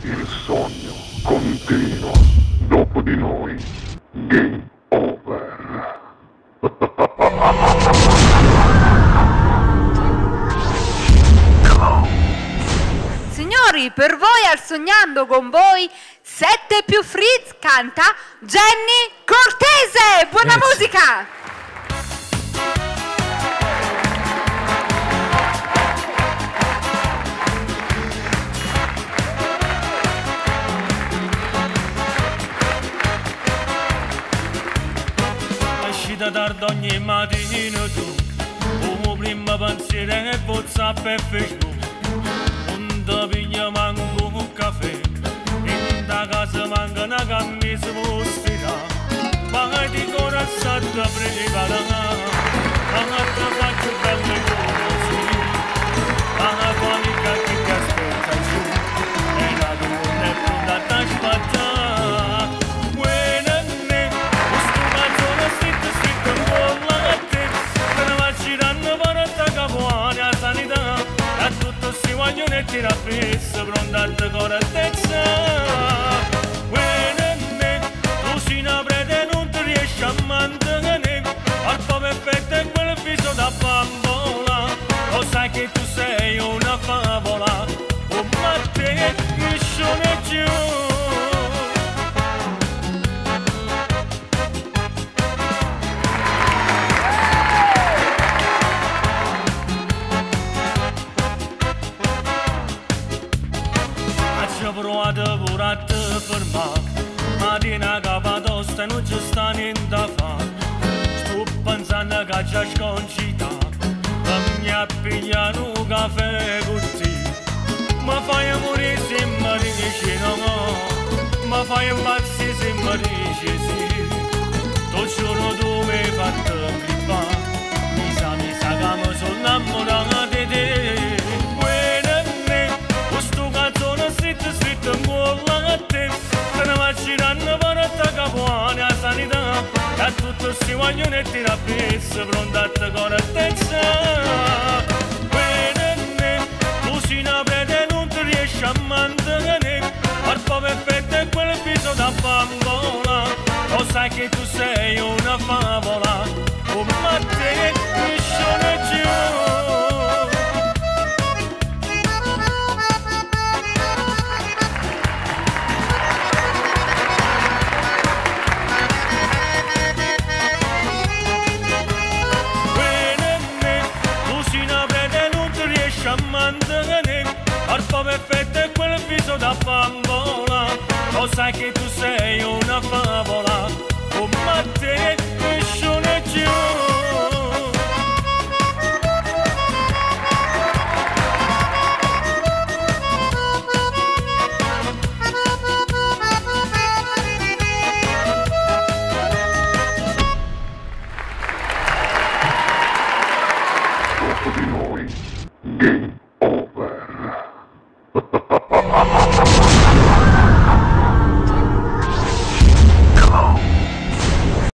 Il sogno continua dopo di noi. Game over. Signori, per voi al Sognando con voi, 7 più Fritz canta Jenny Cortese. Buona Grazie. Musica! Uscita tardi ogni mattina tu, come prima pensiero e WhatsApp e Facebook. Non ti piglia manco un caffè, in da casa manca una camicia postina. Ma di corazzata prepara, ma ti faccio belle cose, ma la panica che ti aspetta giù, e la donna è pronta a aspettare. Buona questo calzone stretto stretto in gola a te, te ne va girando per la campagna sanità, a tutto si vogliono e tira presso, pronta a te correttezza. Buona tu sei una prete e non ti riesci a mantenere, corpo perfetto e quel viso da bambola, lo sai che tu sei una favola, oh ma te nessuno è giù. Ci provato pure a te fermare, ma di una capa tosta non ci sta niente da fare. Sto pensando che già sconcita, mi appigliano un caffè con te. Ma fai morire se mi dici no, ma fai impazzire se mi dici sì. Tu giuro tu mi hai fatto grippare, mi sa che mi sono innamorato di te. Questo calzone stretto stretto in gola a te, te ne va girando per la campagna sanità, e a tutto si vogliono e tira presso, pronta a te correttezza. Bene, tu sei una prete e non ti riesci a mantenere, corpo perfetto e quel viso da bambola, lo sai che tu sei una favola, come a te nessuno è giù. Corpo perfetto e quel viso da bambola, lo sai che tu sei una favola, come a te nessuno è giù. Dopo di noi. Game